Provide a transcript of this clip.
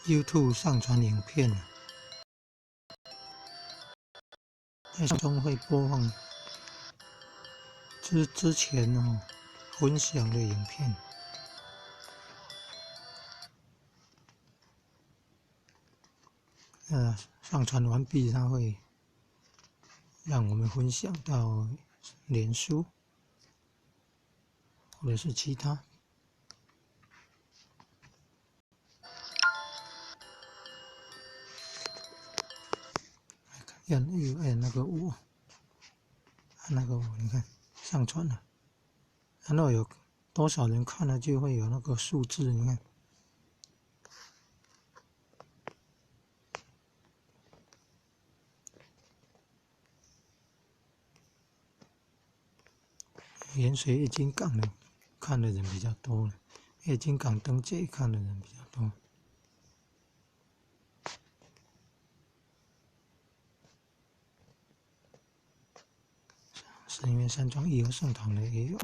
YouTube 上傳影片，在中會播放之前哦分享的影片。上傳完畢，它會讓我們分享到臉書或者是其他。按又按那個五，按那個五，你看上傳了，然後有多少人看了就會有那個數字，你看。鹽水月津港的看的人比較多，月津港燈節看的人比較多。是因為山莊義和聖堂的也有。